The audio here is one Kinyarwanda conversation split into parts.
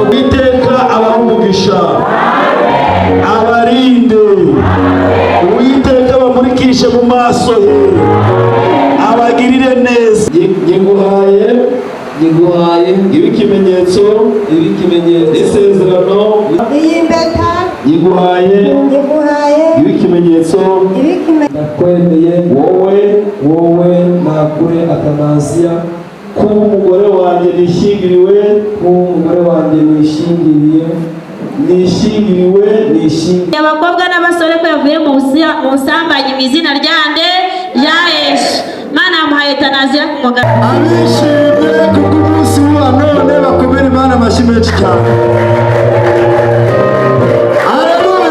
Uwiteka abahe umugisha, abarinde. Uwiteka abamurikishe mu maso he, abagirire neza. Nyiguhaye. Nyiguhaye. Ibe ikimenyetso ibe ikimenyetso n'isezerano. Iyi mpeta Nyiguhaye nyiguhaye ibe ikimenyetso ibe ikimenyetso Ndakwemeye wowe wowe Nakure Atanaziya kuba umugore wanjye nishyingiriwe kuba umugore wanjye nishingiriye nishyingiriwe nishingiriye. Abakobwa n'abasore ko yavuye mu busambanyi mu izina rya nde? Rya Yesu. Imana yamuhaye Etanaziya ku mugaragaro. Abishimye kubw'umunsi wa none bakomere Imana amashyi menshi cyane. Haleluya!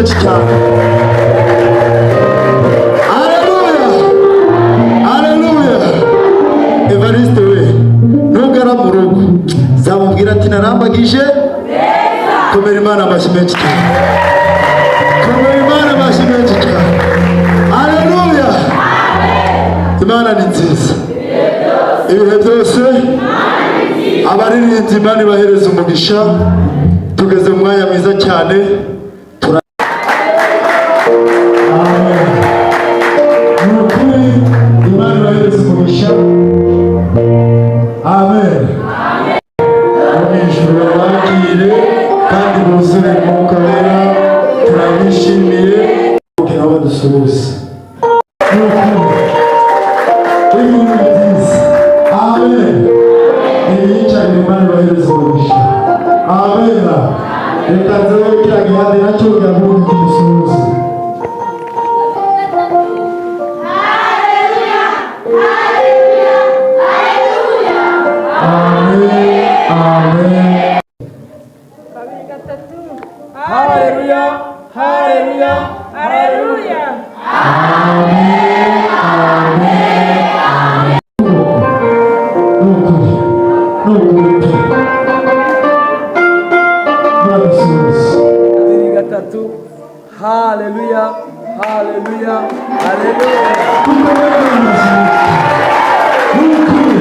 Menshi cyane. Haleluya, haleluya! Evariste we, nugara mu rugo zamubwira ati: "Narambagije." Komera Imana amashyi menshi cyane, komera Imana amashyi menshi cyane. Haleluya! Imana ni nziza ibihe byose. Abaririmbyi, Imana ibahereza umugisha. Tugeze mu mwanya mwiza cyane. Amen. Ni ukuri, Imana ibahereza umugisha. Amen. Mu ijuru babakire kandi buzure Umwuka Wera. Turabishimiye kugira ngo badusuhuze. Ni ukuri, ibintu byiza. Amen. Niyicarire, Imana ibahereza umugisha. Amen. Reka nzewe kiriya gihande nacyo gihaguruke kidusuhuze. Amen, amen. Haleluya, haleluya, haleluya! Amen, amen, amen. Ni ukuri, ni ukuri pe. Muradusuhuze. Kabiri, gatatu. Haleluya, haleluya, haleluya! Ni ukuri,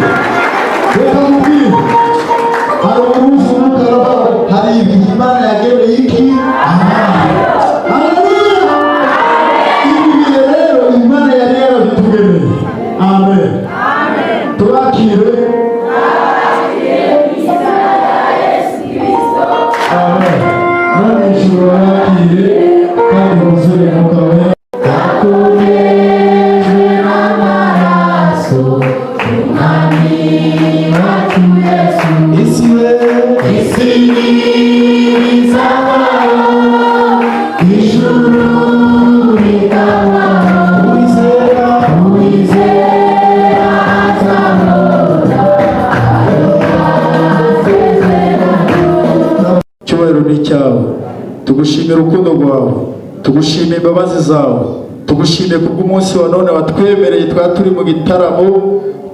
reka mubwire, hari umunsi umwuka, hari ibihe Imana yageneye iki. Haleluya! Ibi bihe rero Imana yari yarabitugeneye. Amen. Tubakire. Amen. None ijuru babakire kandi buzure Umwuka Wera. Yakorejwe n'amaraso Umwami wacu Yesu. Isi we, isi izabaho, ijuru rikabaho. Uwizera, uwizera azabona ayo masezerano. Icyubahiro ni icyawe. Tugushimira urukundo rwawe, tugushimiye imbabazi zawe, tugushimiye kubw'umunsi wa none watwemereye twaba turi mu gitaramo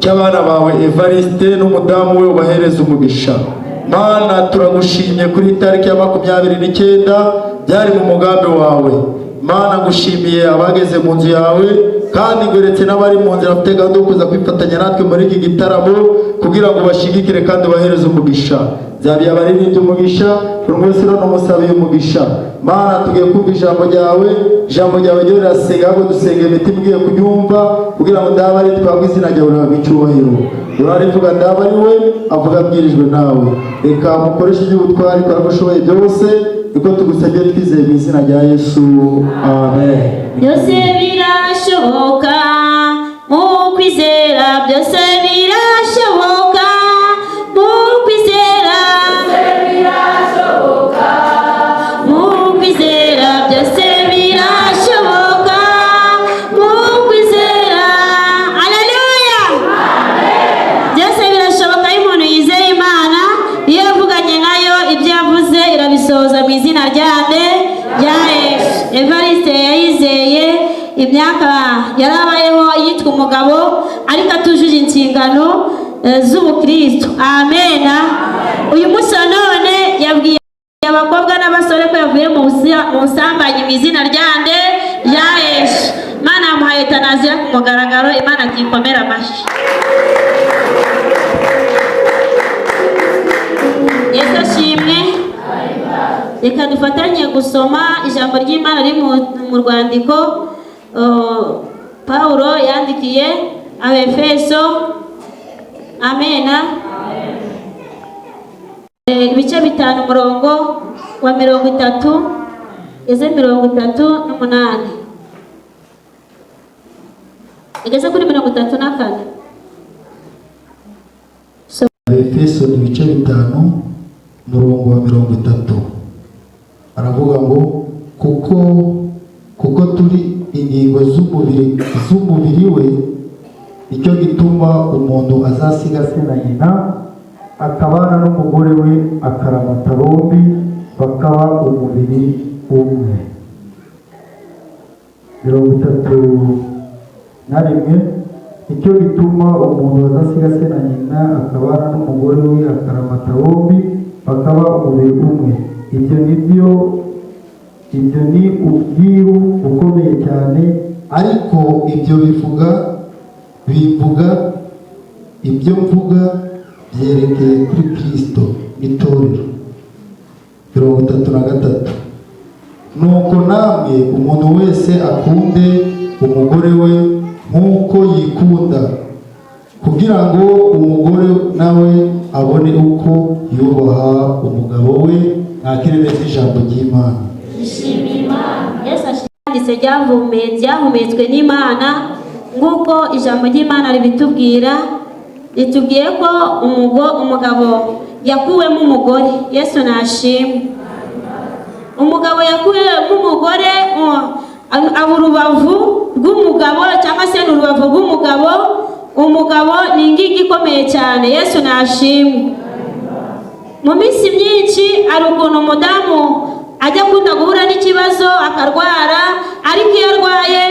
cy'abana bawe Evariste n'umudamu we. Ubahereza umugisha. Mana, turagushimye kuri tariki ya 29, byari mu mugambi wawe. Mana, ngushimiye abageze mu nzu yawe, kandi ngweretse n'abari mu nzira bafite gahunda yo kuza kwifatanya natwe muri iki gitaramo kugira ngo bashyigikire kandi bahereze umugisha. Byabiye abaririmbyi umugisha, buri wese n'umusabiye umugisha. Mana, tugiye kumva ijambo ryawe. Ijambo ryawe ryo rirasenga, ahubwo dusenga imitima igiye kuryumva kugira ngo ndaba ari twabwe, izina ryawe rihabwe icyubahiro. Urarivuga ndaba ari we avuga abwirijwe nawe. Reka mukoreshe iby'ubutwari kubera ko ushoboye byose. Niko tugusabye twizeye mu izina rya Yesu, amen. Byose birashoboka mu kwizera, byose birashoboka mu kwizera, mu kwizera, byose birashoboka mu kwizera. Haleluya! Byose birashoboka iyo umuntu yizeye Imana. Iyo yavuganye nayo, ibyo yavuze irabisohoza mu izina rya nde? Rya Yesu. Evariste yayizeye imyaka yarabayeho yitwa umugabo ariko atujuje inshingano z'ubukristo. Amena. Uyu munsi wa none yabwiye abakobwa n'abasore ko yavuye mu busambanyi mu izina rya nde? Rya Yesu. Imana yamuhaye eutanasia ku mugaragaro. Imana tuyikomere amashyi. Yesu ashimwe. Reka dufatanye gusoma ijambo ry'Imana riri mu rwandiko Pawulo yandikiye Abefeso. Amena. Ibice 5, umurongo wa 30 eze 38 igeze kuri 34. Efeso ibice 5, umurongo wa 30, aravuga ngo: Kuko turi ingingo z'umubiri we, nicyo gituma umuntu azasiga se na nyina akabana n'umugore we akaramata, bombi bakaba umubiri umwe." 31: "Nicyo gituma umuntu adasiga se na nyina, akabana n'umugore we akaramata, bombi bakaba umubiri umwe. Ibyo ni byo, ibyo ni ubwiru bukomeye cyane, Ariko ibyo bivuga bivuga ibyo mvuga byerekeye kuri Kristo n'itorero." 33: "Nuko namwe, umuntu wese akunde umugore we nk'uko yikunda, kugira ngo umugore nawe abone uko yubaha umugabo we." Mwakire neza ijambo ry'Imana. Dushimira Imana. Yesu ashimwe. Ryahumetswe n'Imana, nk'uko ijambo ry'Imana ribitubwira. Ritubwiye ko umugabo yakuwemo umugore. Yesu nashimwe. Umugabo yakuwemo umugore, aba urubavu rw'umugabo, cyangwa se ni urubavu rw'umugabo. Umugabo ni ingingo ikomeye cyane. Yesu nashimwe. Mu minsi myinshi hari ukuntu umudamu ajya akunda guhura n'ikibazo akarwara, ariko iyo arwaye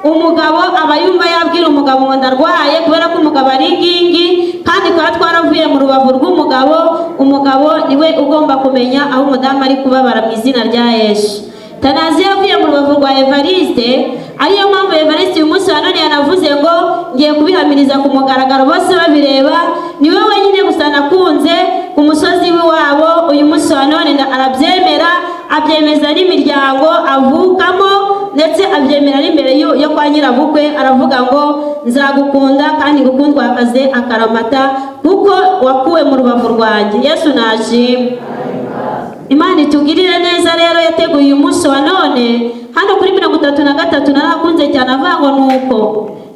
umugabo aba yumva yabwira umugabo ngo ndarwaye, kubera ko umugabo ari ingingi, kandi kuba twaravuye mu rubavu rw'umugabo, umugabo niwe ugomba kumenya aho umudamu ari kubabara. Mu izina rya Yesu, Tanazi yavuye mu rubavu rwa Evariste, ariyo mpamvu Evariste uyu munsi wa none yanavuze ngo ngiye kubihamiriza ku mugaragaro bose babireba, niwe wenyine gusa nakunze ku musozi w'iwabo. Uyu munsi wa none arabyemera, abyemeza n'imiryango avukamo, ndetse abyemera n'imbere yo kwa nyirabukwe. Aravuga ngo nzagukunda kandi ngukundwakaze akaramata, kuko wakuwe mu rubavu rwanjye. Yesu nashimwe. Imana itugirire neza. Rero yateguye uyu munsi wa none. Hano kuri 33 narahakunze cyane, avuga ngo nuko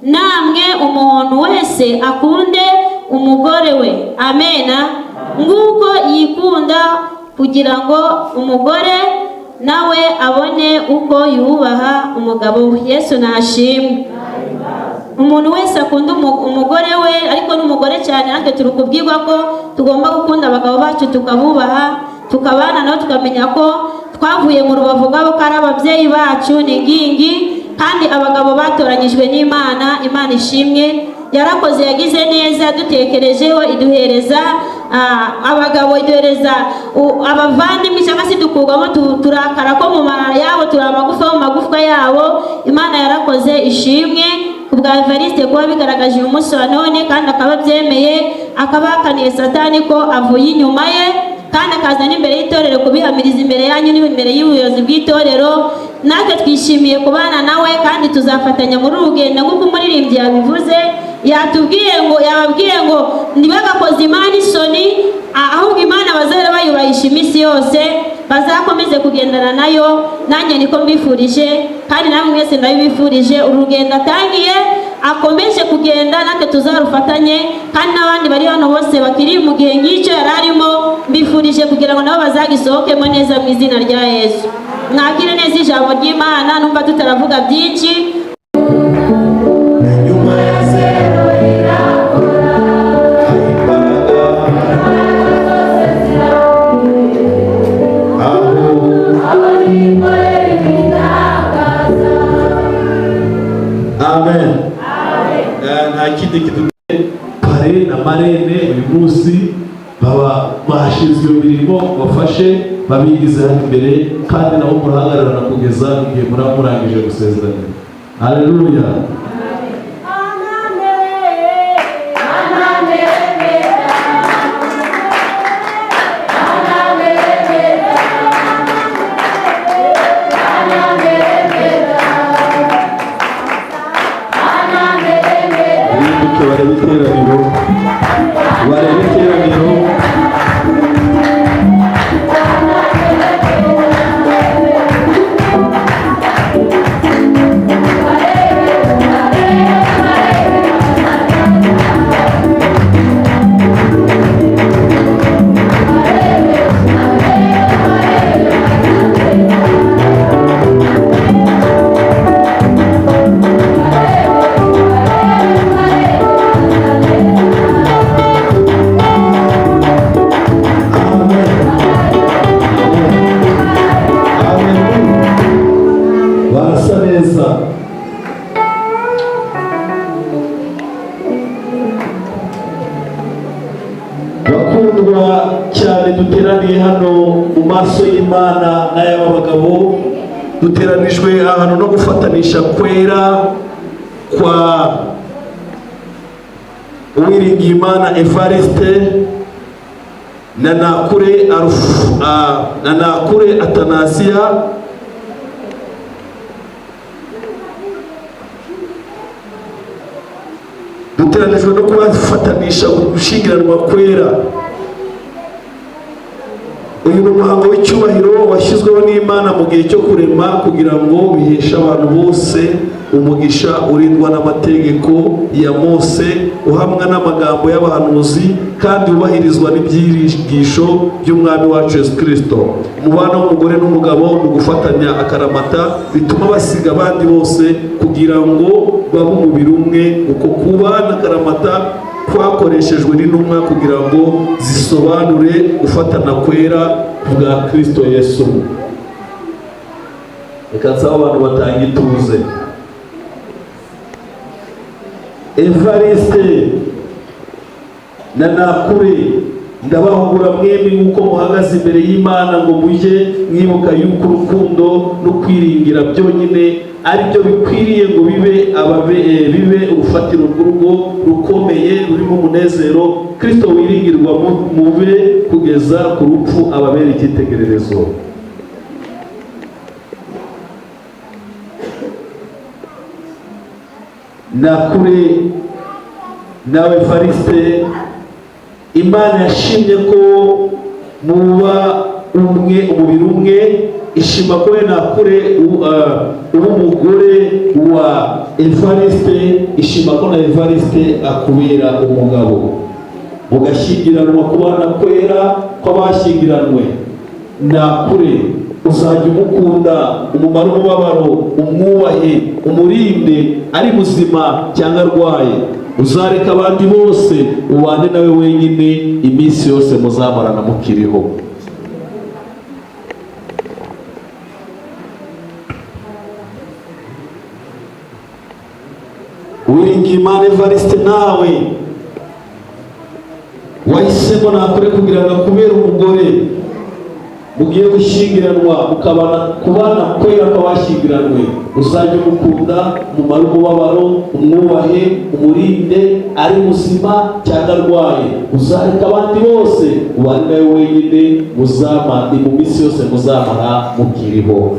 namwe umuntu wese akunde umugore we, amena, nguko yikunda, kugira ngo umugore nawe abone uko yubaha umugabo we. Yesu nashimwe. Umuntu wese akunda umugore we, ariko n'umugore cyane. Natwe turi kubwirwa ko tugomba gukunda abagabo bacu, tukabubaha, tukabana nabo, tukamenya ko twavuye mu rubavu rwabo, ko ari ababyeyi bacu, ni ingingi, kandi abagabo batoranyijwe n'Imana. Imana ishimwe, yarakoze, yagize neza, dutekerejeho iduhereza abagabo, iduhereza abavandimwe, cyangwa se dukurwamo, turakara ko mu mara yabo, turi amagufa mu magufwa yabo. Imana yarakoze, ishimwe ku bwa Evariste kuba bigaragaje uyu munsi wa none, kandi akaba abyemeye, akaba ahakaniye Satani ko avuye inyuma ye, kandi akaza n'imbere y'itorero kubihamiriza imbere yanyu n'imbere y'ubuyobozi bw'itorero. Natwe twishimiye kubana nawe, kandi tuzafatanya muri uru rugendo nk'uko umuririmbyi yabivuze. Yatubwiye ngo, yababwiye ngo ntibagakoze Imana isoni, ahubwo Imana bazahora bayubahisha iminsi yose, bazakomeze kugendana nayo. Nanjye niko mbifurije, kandi namwe mwese ndabibifurije. Uru rugendo atangiye, akomeje kugenda, natwe tuzarufatanye, kandi n'abandi bari hano bose bakiri mu gihe nk'icyo yari arimo, mbifurije kugira ngo nabo bazagisohokemo neza mu izina rya Yesu. Mwakire neza ijambo ry'Imana. Numva tutaravuga byinshi. Nyuma ya zero irakora imbaraga aho Amen. Nta kindi kintu. Parrain na marraine uyu munsi baba bashinzwe iyo mirimo, bafashe babigize hano imbere, kandi nabo murahagararana kugeza igihe muraba murangije gusezerana. Haleluya. Bibuke barebe iteraniro, barebe iteraniro. Cyane duteraniye hano mu maso y'Imana n'ay'aba bagabo. Duteranijwe ahantu no gufatanisha kwera kwa Uwiringiyimana Evariste na Nakure Atanasiya. Duteranijwe no kubafatanisha gushyingiranwa kwera. Uyu ni umuhango w'icyubahiro washyizweho n'Imana mu gihe cyo kurema, kugira ngo biheshe abantu bose umugisha urindwa n'amategeko ya Mose, uhamwa n'amagambo y'abahanuzi, kandi wubahirizwa n'ibyigisho by'Umwami wacu Yesu Kirisito. Umubano w'umugore n'umugabo mu gufatanya akaramata bituma basiga abandi bose kugira ngo babe umubiri umwe. Uko kubana akaramata kwakoreshejwe n'intumwa kugira ngo zisobanure gufatana kwera bwa Kristo Yesu. Reka nsaba abantu batanga ituze. Evariste na Nakure, ndabahugura mwembi nk'uko muhagaze imbere y'Imana ngo mujye mwibuka yuko urukundo no kwiringira byonyine ari byo bikwiriye ngo bibe urufatiro rw'urugo rukomeye rurimo umunezero. Kristo wiringirwa mube kugeza ku rupfu ababera icyitegererezo. Nakure nawe Evariste, Imana yashimye ko muba umwe, umubiri umwe. Ishima ko we Nakure uba umugore wa Evariste, ishima ko na Evariste akubera umugabo, mugashyingiranwa kubana kwera kw'abashyingiranwe. Nakure, uzajya umukunda, umumare umubabaro, umwubahe, umurinde ari muzima cyangwa arwaye. Uzareka abandi bose ubane nawe wenyine iminsi yose muzamarana mukiriho. Uwiringiyimana Evariste, nawe wahisemo Nakure kugira ngo akubere umugore, mugiye gushyingiranwa mukabana kubana kwera kw'abashyingiranwe. Uzajya umukunda, umumare umubabaro, umwubahe, umurinde ari muzima cyangwa arwaye. Uzareka abandi bose ubane nawe wenyine mu minsi yose muzamara mukiriho.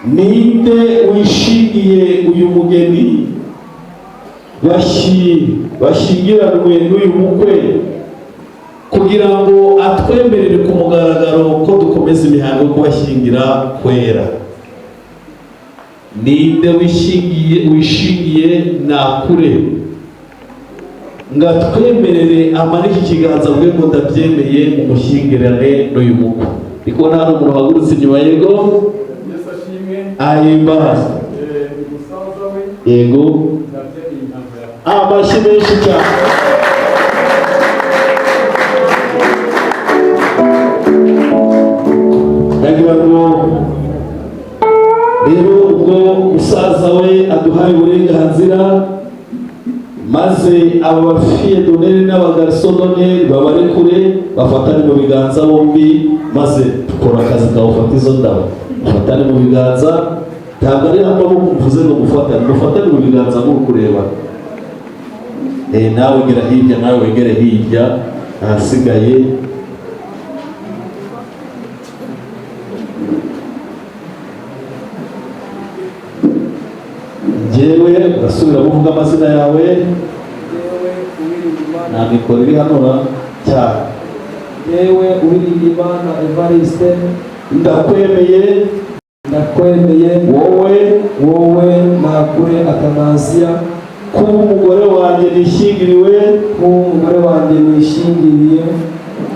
Ninde wishingiye uyu mugeni bashyingiranwe n'uyu mukwe kugira ngo atwemerere ku mugaragaro ko dukomeza imihango yo kubashyingira kwera? Ninde wishingiye Nakure ngo atwemerere, amanike ikiganza avuge ngo ndabyemeye mu mushyingirane n'uyu mukwe? Ndi kubona hari umuntu wahagurutse inyuma. Yego, ahimbaza. Yego, amashyi menshi cyane. Ndagira ngo rero ubwo musaza we aduhaye uburenganzira, maze aba ba filles d'honneur n'aba garçons d'honneur babarekure bafatane mu biganza bombi, maze dukora akazi kawe. Ufata izo ndabo, mufatane mu biganza. Ntabwo ari amaboko mvuze ngo mufatane, mufatane mu biganza muri kureba. Nawe gera hirya, nawe wegere hirya, ahasigaye njyewe urasubiramo uvuga amazina yawe. Yewe Uwiringiyimana. Nta mikoro iri hano na cyane. Yewe Uwiringiyimana Evariste. Ndakwemeye. Ndakwemeye. Wowe. Wowe Nakure Atanasiya. Kuba umugore wanjye nishyingiriwe. Kuba umugore wanjye nishingiriye.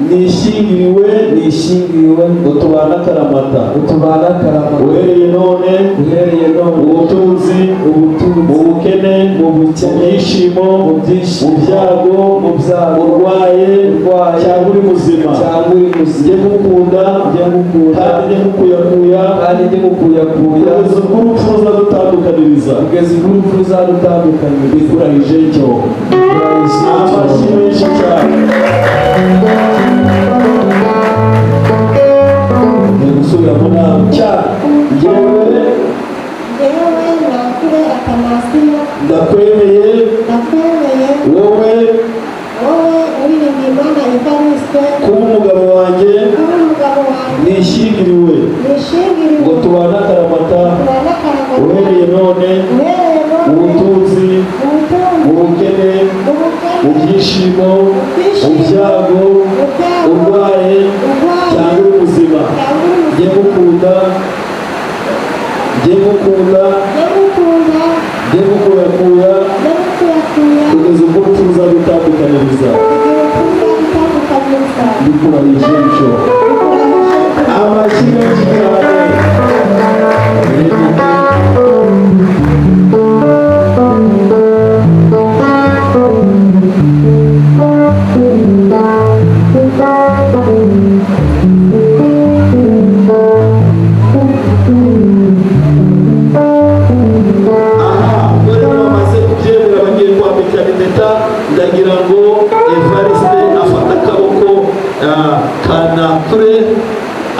Nishyingiriwe Nishyingiriwe ngo tubane akaramata. Ngo tubane akaramata. Uhereye none, Uhereye none, ubutunzi, ubutunzi, mu bukene, mu mu bukene, byishimo, mu byishimo, mu byago, mu byago, urwaye urwaye, cyangwa uri muzima, cyangwa uri njye muzima, ngukunda, njye ngukunda, kandi njye ngukuyakuya, kandi njye ngukuyakuya, kugeza ubwo urupfu ruzadutandukaniriza. Kugeza ubwo urupfu ruzadutandukanyiriza. Bikurahije cyo. Amashyi menshi cyane. Ni gusubiramo nawe cyane. Njyewe, Njyewe Nakure Atanasiya, ndakwemeye, ndakwemeye, wowe, wowe Uwiringiyimana Evariste, kuba umugabo wanjye, kuba umugabo wanjye, nishyingiriwe nishingiriwe ngo tubane akaramata, tubane akaramata, uhereye none, uhereye none, ubutunzi, ubutunzi, mu bukene, mu bukene, mu byishimo, mu byago, mu byago, urwaye urwaye, cyangwa uri muzima, cyangwa uri njye muzima, ngukunda, njye ngukunda, njye ngukunda, njye ngukuyakuya, njye ngukuyakuya, kugeza ubwo urupfu ruzadutandukaniriza. Kugeza urupfu ruzadutandukanyiriza. Bikurahije icyo. Amashyi menshi cyane. Aha ubwo rero bamaze kubyemera, bagiye kwambikana impeta. Ndagira ngo Evariste afate akaboko ka Nakure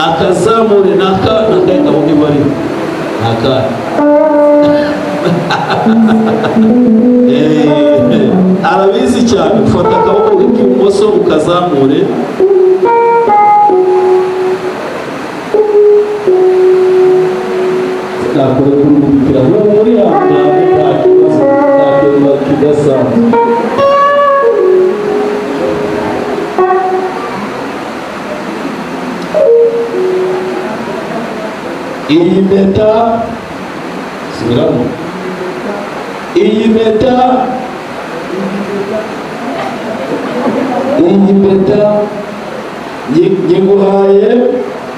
akazamure. Naka nakahe kaboko bari nakahe? Arabizi cyane. Ufata akaboko ke k'ibumoso ukazamure. Nakore kurugukira muri ntabwo, nta kibazo, nta kintu kidasanzwe. Iyi mpeta, subiramo, iyi mpeta, iyi mpeta nyiguhaye,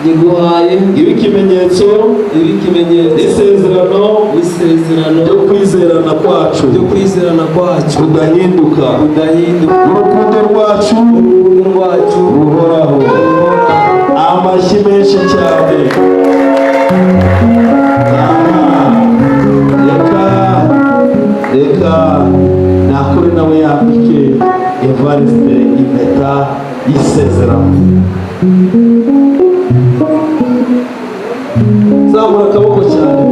Nyiguhaye, ibe ikimenyetso, ibe ikimenyetso, n'isezerano, n'isezerano, ryo kwizerana kwacu, ryo kwizerana kwacu, kudahinduka, kudahinduka, urukundo rwacu, urukundo rwacu, ruhoraho. Ruhoraho. Amashyi menshi cyane. Aha, reka reka Nakure nawe yambike Evariste impeta y'isezerano. Zamura akaboko cyane.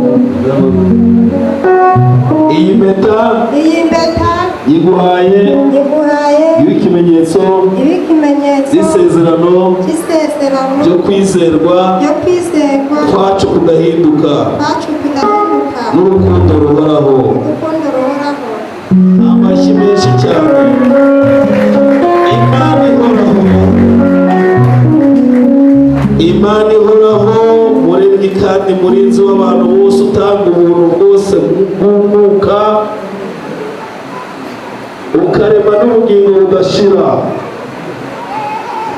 Iyi mpeta, Iyi mpeta, yiguhaye, nyiguhaye, ibe ikimenyetso, ibe ikimenyetso, n'isezerano, cy'isezerano, ryo kwizerwa, ryo kwizerwa, kwacu kudahinduka, kwacu kudahinduka, n'urukundo ruhoraho. Urukundo ruhoraho. Amashyi menshi cyane. Imana ihoraho, Imana ihoraho, muremyi kandi murinzi w'abantu bose, utanga ubuntu bwose bw'umwuka, ukarema n'ubugingo budashira,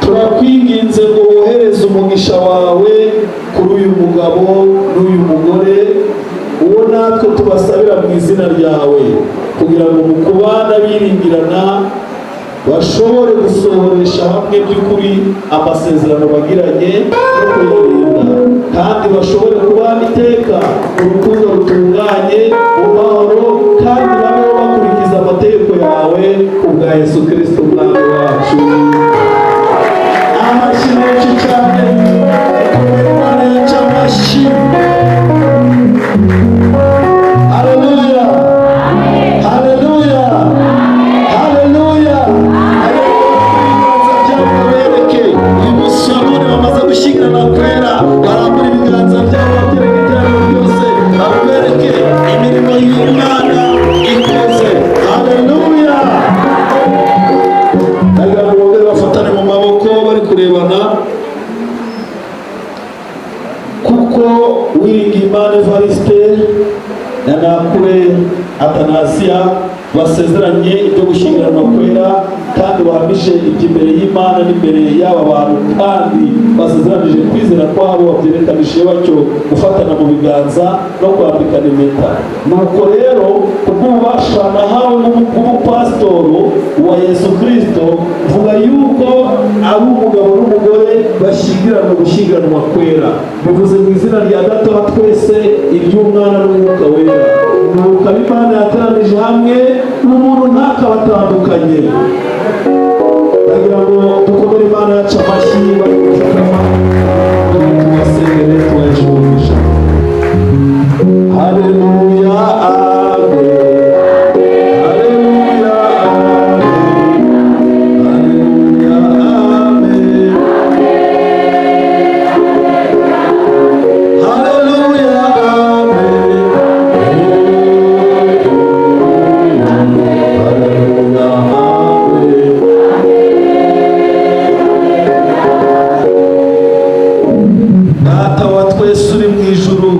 turakwinginze ngo wohereze umugisha wawe kuri uyu mugabo n'uyu mugore, uwo natwe tubasabira mu izina ryawe, kugira ngo mu kubana biringirana bashobore gusohoresha hamwe by'ukuri amasezerano bagiranye no kuyarinda, kandi bashobore kubana iteka urukundo rutunganye mu mahoro, kandi babeho bakurikiza amategeko yawe, kubwa Yesu Kirisito Umwami wacu. Amashyi menshi cyane. Imana yacu amashyi. Haleluya, haleluya, haleluya! Ibiganza byabo babereke. Uyu munsi wa none bamaze gushyingirana kwera, barambura ibiganza byabo, babyereka iteraniro ryose, bakwereke imirimo y'Imana ikoze. Haleluya! Ndagira ngo bongere bafatane mu maboko bari kurebana, kuko Uwiringiyimana Evariste na Nakure Atanasiya basezeranye ibyo gushyingiranwa kwera. Kandi wahamije ibyo imbere y'Imana n'imbere y'aba bantu, kandi basezeranije kwizera kwabo babyerekanishije batyo gufatana mu biganza no kwambikana impeta. Nuko rero kubw'ububasha nahawe nk'umupasitoro wa Yesu Kirisito, mvuga yuko ari umugabo n'umugore bashyingiranwa gushyingiranwa kwera, bivuze mu izina rya Data wa twese, iry'Umwana n'Umwuka Wera. Nuko abo Imana yateranije hamwe, umuntu ntakabatandukanye. Ndagira ngo dukomere Imana yacu amashyi. Bari gupfukama, tubasengere, tubaheshe umugisha. Haleluya, amen. Haleluya, amen. Haleluya, amen. Haleluya, amen. Haleluya, amen. Data wa twese uri mu ijuru,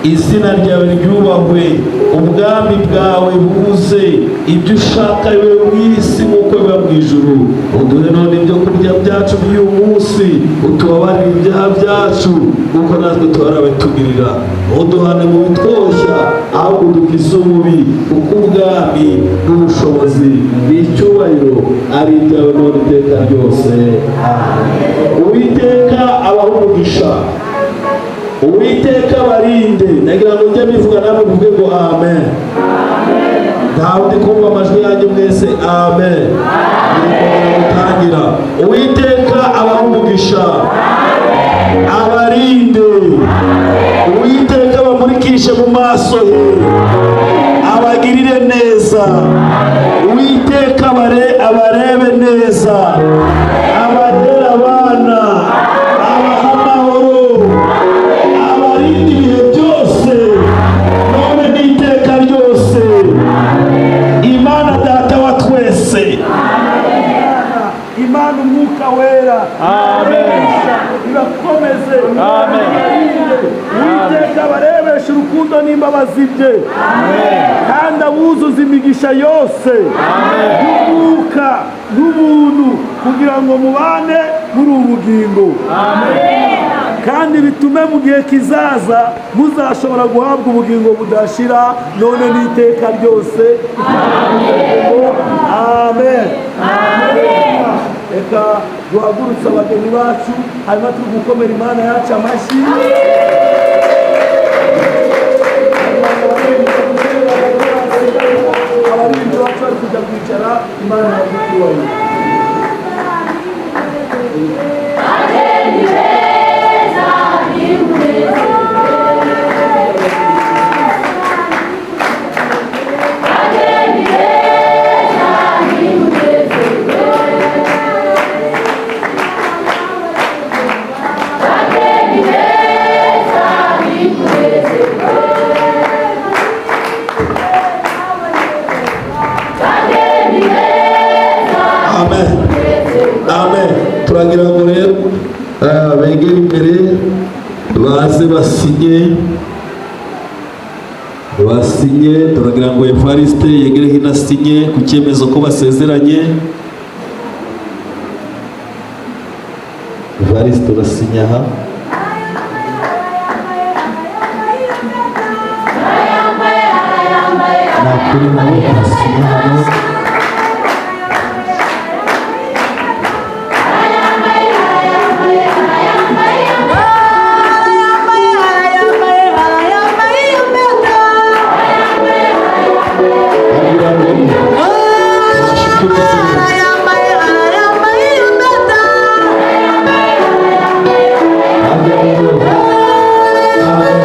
izina ryawe ryubahwe, ubwami bwawe buze, ibyo ushaka bibe mu isi nk'uko biba mu ijuru. Uduhe none ibyo kurya byacu by'uyu munsi, utubabarire ibyaha byacu nk'uko natwe tuhora abatugirira, uduhane mu bitwoshya, ahubwo udukize umubi, kuko ubwami n'ubushobozi n'icyubahiro ari ibyawe none iteka ryose. Amen. Uwiteka abaha umugisha, Uwiteka barinde. Ndagira ngo njye bivuga, namwe muvuge ngo amen. Ntawe undi kumva amajwi yanjye, mwese amen. Ngiye gutangira. Uwiteka abaha umugisha, abarinde. Uwiteka bamurikishe mu maso he, abagirire neza. Uwiteka abarebe neza, abarere abana, abaha amahoro, abarinde ibihe byose, none n'iteka ryose. Imana Data wa twese, Imana Umwuka Wera, ibakomeze. Uwiteka abarebesha urukundo n'imbabazi bye, kandi abuzuza imigisha yose y'umwuka n'ubuntu, kugira ngo mubane muri ubu bugingo, kandi bitume mu gihe kizaza muzashobora guhabwa ubugingo budashira, none n'iteka ryose. Amen. Reka duhagurutse abageni bacu, hanyuma turi gukomera Imana yacu amashyi. Abaririmbyi bacu bari kujya kwicara. Imana yacu. Ageni beza nimunezerwe, ageni beza nimunezerwe, ageni beza nimunezerwe, ageni beza. Amen, amen. Turagira ngo rero begere imbere, baze basinye, basinye. Turagira ngo Evariste yegere hino asinye ku cyemezo ko basezeranye. Evariste, urasinya aha. Nakuri nawe asinya hano. Agira ngo tubashikirize. Agira ngo amen.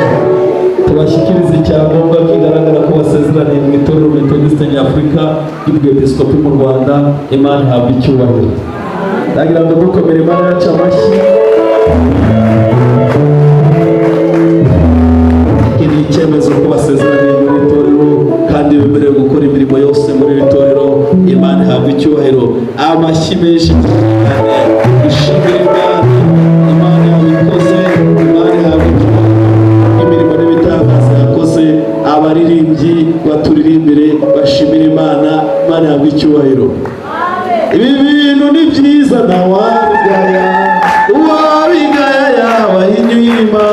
Tubashyikirize icyangombwa kigaragara ko basezeraniye mu itorero Metodiste Nyafurika y'Ubwepiskopi mu Rwanda. Imana ihabwa icyubahiro. Ndagira ngo dukomere Imana yacu amashyi. Iki ni icyemezo ko basezeraniye muri iri torero, kandi bemerewe gukora imirimo yose muri iri torero. Imana ihabwa icyubahiro. Amashyi menshi cyane. Ishimire Imana. Imana yabikoze. Imana ihabwa icyubahiro imirimo n'ibitangaza yakoze. Abaririmbyi baturirimbire, bashimire Imana. Imana ihabwa icyubahiro. Ibi bintu ni byiza, ntawabigaya, uwabigaya yaba inyuma.